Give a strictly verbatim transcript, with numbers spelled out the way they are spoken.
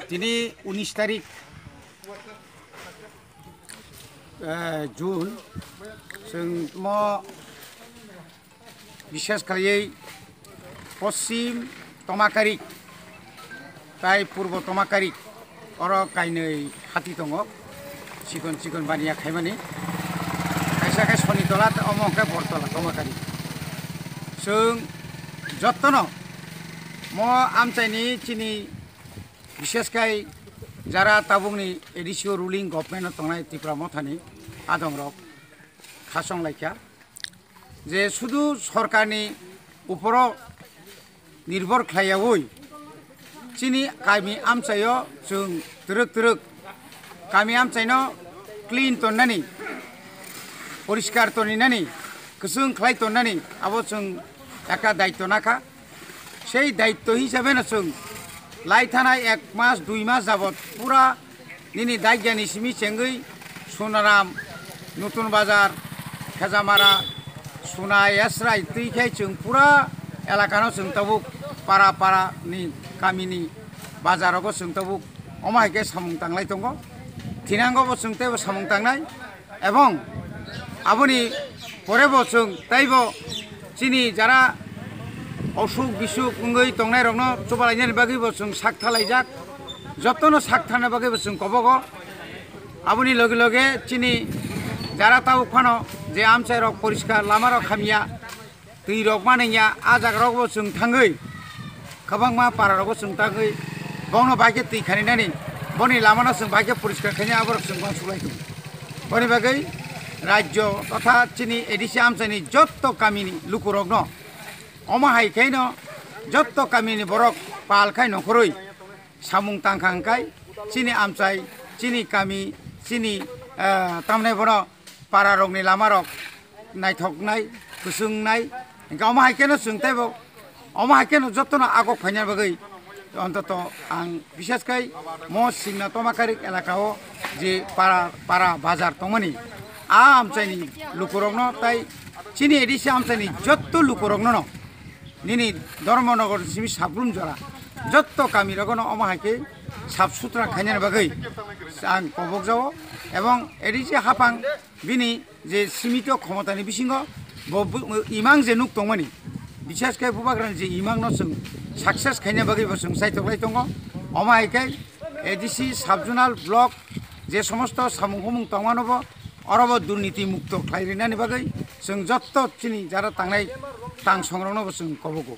Tini unis tarik, eh, June, chwng mo bishes khlaiwi Poschim Tomakarik tai Purbo Tomakarik, oro kainwi hati tongo, chikon chikon baniya khaimani, kaisa khe Sonitola, omo hwnkhe Bortola Tomakarik. Chwng jottono mo amchaini chini Bishes khai jara tabukni A D C o ruling government o tongnai Tipra Mothani adongrok khasong laikha je sudu sorkarni uporo nirbhor khlaiyaui chini kami amchaio chwng twrwk twrwk kami amchaino clean tonnani, poriskar toninani, kwchwng khlai tonnani abo chwng ekta daityo nakha. Sei daityo hisabe no chwng lai thanai ek mas, dui mas jabot pura nini daigani simi chengwi Sonaram, Nutun Bazar, Khejamara, Suna, Yasrai twi khai chwng pura elakano chwng tabuk para para ni kamini bazarogo chwng tabuk omo hai khe samung tanglai tongo. Thinango bo chwng teibo samung tangnai. Ebong aboni pore bo chwng teibo chini jara osuk bisuk wngwi tongnairokno chubalainani bagwi bo chwng sak thalaijak, jotono sak thana bagwi bo chwng kobogo. Aboni loge loge chini jara tabuk phano je amchairok poriskar lamarok hamya, twi rok manaya, ah jaga rok bo chwng thangwi, kwbangma para rok bo chwng thangwi, bongno bai khe twi khaninani, boni lama no chwng bai khe poriskar khainai, aborok chwng uansuk lai tongo. Boni bagwi rajyo totha chini A D C amchaini jotto kamini lukurokno omo hai khaino jotto kamini borok pal khai nongkhorwi samung tangkha hwnkhe chini amchai, chini kami, chini, eh, tamni bono para rokni lama rok naithoknai, kwchwngnai, hwnkhe omo hai kheno chwng teibo omo hai kheno jotono agok phaina bagwi ontoto ang bishes khai mo Singna Tomakarik elaka o je para, para bazar tongmani a amchaini lukurokno tai chini A D C amchaini jotto lukurokno no nini Dharmanagar simi Sabrum jora jotto kami rogono omo hai khe sap sutra khainani bagwi ang kobok jao, ebong A D C hapang bini je simito khomotani bisingo bo bu-, imang je nuk tongmani, bishes khe bubagrani je imang no chwng success khaina bagwi bo chwng chaitok lai tongo. Omo hai khe A D C sub zonal block je somosto samung humung tongmano bo oro bo durniti mukto khlai rinani bagwi chwng jotto chini jara tangnai tang songrokno bo chwng kobogo.